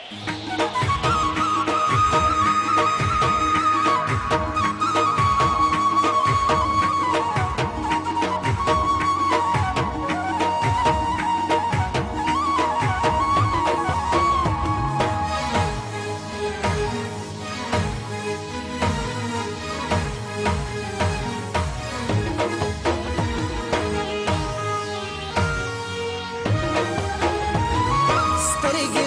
سترګې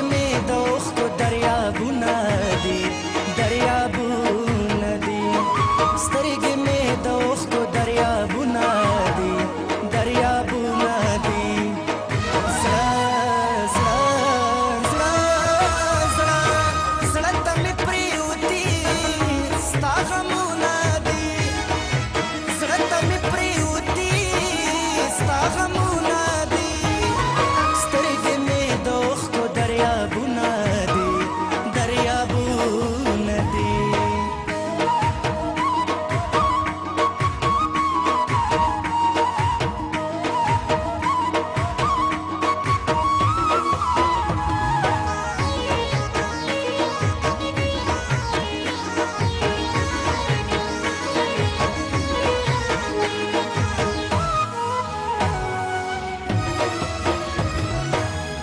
مې د اوښکو دریابونه دي، دریابونه دي. سترګې مې د اوښکو دریابونه دي، دریابونه دي. زړه زړه زړه زړه زړه ته مې پرېوتي ستا غمونه دي. زړه ته مې پرېوتي ستا غمونه دي. سترګې مې د اوښکو دریابونه دي، دریابونه دي.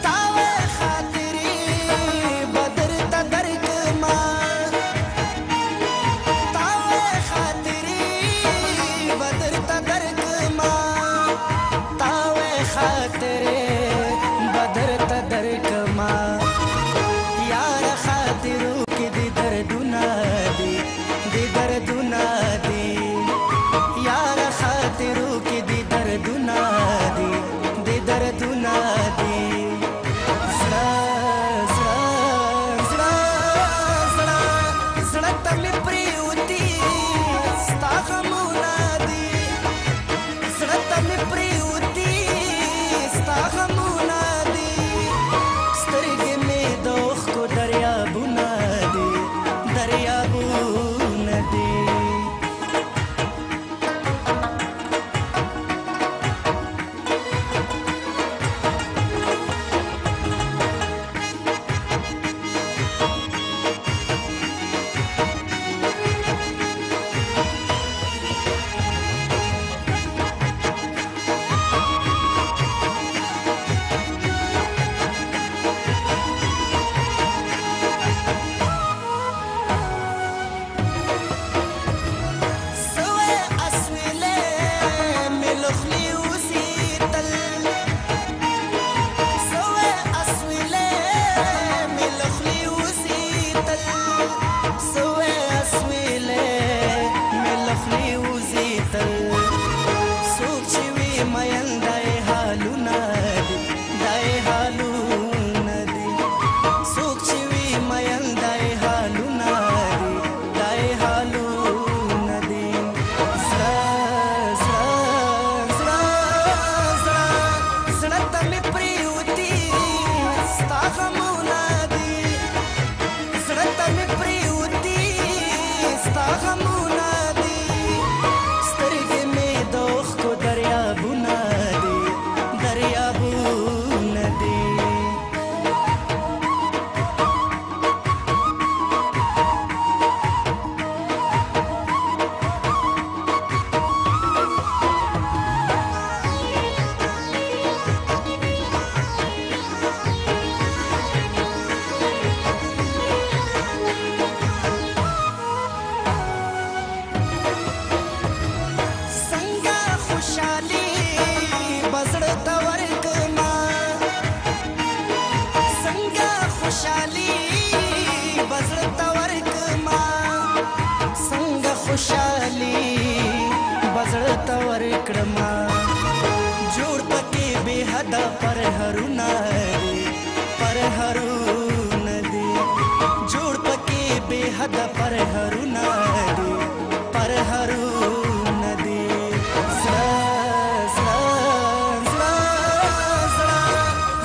تاوه خاطرې بدر ته درکما، تاوه خاطرې بدر ته درکما، تاوه خاطرې بدر ته درکما. یار خاطرو کې دې دردونه دي، دې دردونه دي. یار خاطرو کې دې دردونه دي، دې دردونه دي. زړه زړه زړه زړه زړه ته مې پرېوتي ستا غمونه دي. زړه ته مې پرېوتي ستا غمونه دي. سترګې مې د اوښکو دریابونه دي، دریابونه دي. سوې اسویلې مې له خولې وځي تل، سوې اسویلې مې له خولې وځي تل، سوې اسویلې مې له خولې وځي تل. څوک چې وي مین دای حالونه دي، دای حالونه دي. څوک چې وي مین دای حالونه دي، دای حالونه دي. زړه زړه زړه زړه زړه ته مې پرېوتي ستا غمونه دي. زړه ته مې پرېوتي ستا غمونه دي. سترګې مې د اوښکو دریابونه دي، دریابونه دي. څنګه خوشحالي بزړه ته ورکما، څنګه خوشحالي بزړه ته ورکما، څنګه خوشحالي بزړه ته ورکړما. جوړ پکې بے حد پر هرونه دي، پر هرونه دي. جوړ پکې بے حد پر هرونه دي، پر هرونه دي. زړه زړه زړه زړه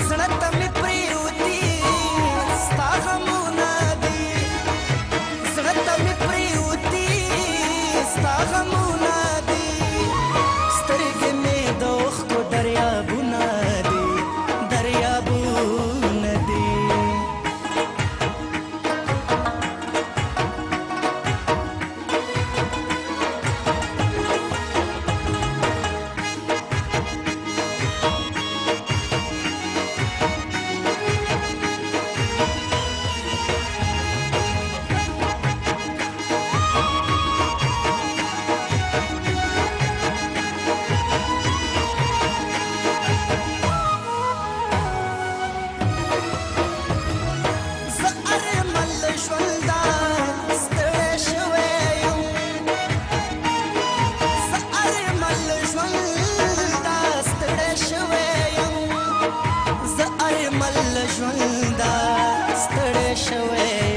زړه ته مې پرېوتي ستا غمونه دي. زړه ته مې پرېوتي ستا غمونه دي. سترګې مې د اوښکو دریابونه دي، دریابونه دي. ستړی شوی.